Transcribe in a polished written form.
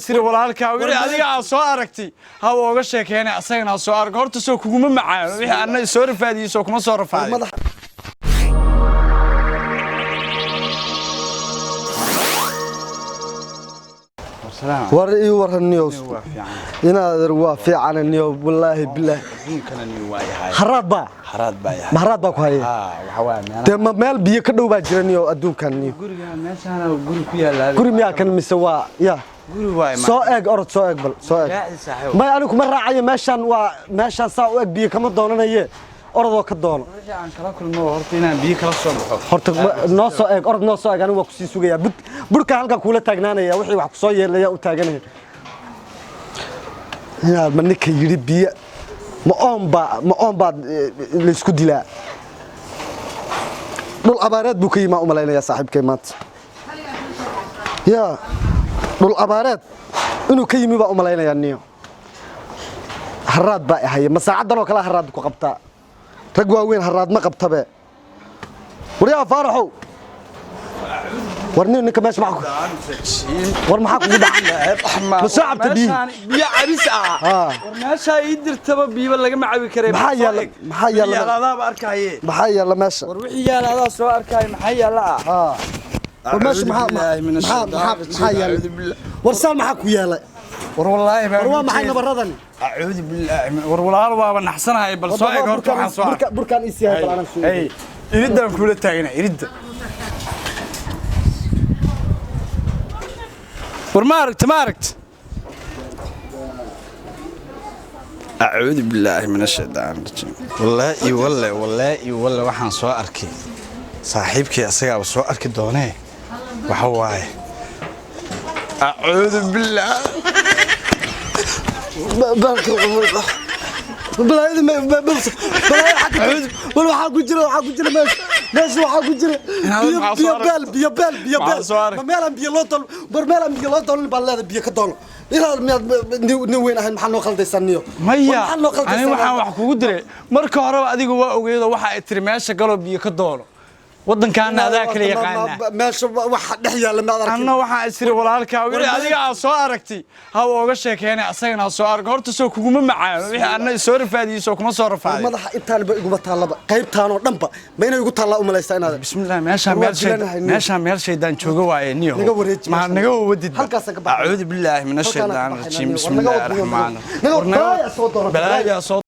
Siri walaalkaa wixii adiga aad soo aragtay ha ooga sheekeynay, asagana ha soo arko. Horta soo kuguma macaano wixii anna soo rafaadiyey, soo kuma soo rafaadin. War ii waran niyow. Inaad waa fiican niyow, wallaahi bilaahi. Haraad baa. Haraad baa yahay. Ma haraad baa ku haya? Waxa waa meel. Dee ma meel biyo ka dhow baa jira niyow adduunkan niyow? Guriga meeshaan guri ku yaala. Guri miyaa kan mise waa ya? Guri waay. Soo eeg, orod soo eeg, bal soo eeg. Raaci saaxiib. May, anigu kuma raacayo. Meeshaan waa meeshaan, saa u eg biyo kama doonanaye, orodoo ka doono. Wixii aan kala kulmo horta inaan biyo kala soo baxo. Horta noo soo eeg, orod noo soo eeg. Anigu waa kusii sugayaa. Burka halkan kuula taagnaanaya, wixii wax kusoo yeelaya u taaganaya. Inaad ma ninka yidhi biyo ma oon baa, ma oon baad laysku dilaa. Dhul abaareed buu ka yimaa u malaynayaa saaxiibkay maanta. Yaa dhul abaareed inuu ka yimi baa u malaynayaa niyo. Haraad baa ahaya. Ma saacaddan oo kale haraad ku qabtaa? Rag waaweyn haraad ma qabtabe. Waryaa Faaraxow, war nin ninka meesha maxaa war maxaa kugu dhacay? Ma soo cabta biyihi? Biyo cabis ah. War meeshaa ii dirtaba biyo lagama cabi karay. Maxaa yaala? Maxaa yaala? Yaala adaaba arkaaye. Maxaa yaalla meesha? War wixii yaala adaa soo arkaaye, maxaa yaala ah? War meesha maxaa maxaa yaalla? War saan maxaa ku yaala? War wallaahi baa. War waa maxay nabaradani? Acuudu billaahi war walaal waaba naxsanahay. Bal soo eeg horta waxaan soo arkay. Burkaan ii siihay, bal anaan soo Hey, iridaan kula taagnaa iridda. War ma aragta, ma aragta? Acuudu billaahi min ashaytaan rajiim. Wallaahi walle, wallaahi walle, waxaan soo arkay saaxiibkii asagaaba soo arki doonee. Waxa waaye, acuudu billaah. Bal waxaa ku jira, waxaa ku jira meesha, meesha waxaa ku jira biyo, biyo beel, biyo beel, biyo beel. Ma meelaan biyo loo doon? War meelaan biyo loo doonin baa leedahay biyo ka doono. Inaad miyaad nin weyn ahayn? Maxaa noo khaldaysaa niyo? Maya, maxaa noo ani khaldaysaa? Waxaan wax kugu diray marka horeba adigu waa ogeedo. Waxa ay tiri meesha galoo biyo ka doono, waddankaana adaa kala yaqaanaa. Meesha waxa dhex yaalla maad arkin? Anna waxaan isiri walaalkaa wixii adiga aad soo aragtay ha ooga sheekeynay, asagana ha soo arko. Horta soo kuguma macaano wixii anna soo rafaadiyey, soo kuma soo rafaadin. Madaxa intaanba iguma taallaba, qaybtaanoo dhanba ma inay igu taallaa u malaysaa inaad? Bismillah, meeshaan War waa meel shaydaan dilanahay, niyo. Meeshaan meel shaydaan jooga waaye niyo. Naga wareeji ma meeshaan. Naga wadid. Halkaasaan ka baxnay. Acuudu billaahi min Halkaanaan ka ashaytaan baxaynaa, rajiim. niyo. War naga Bismillaahi wad, niyo. Raxmaan. Naga wad, balaayaa soo doonatay, balaayaa soo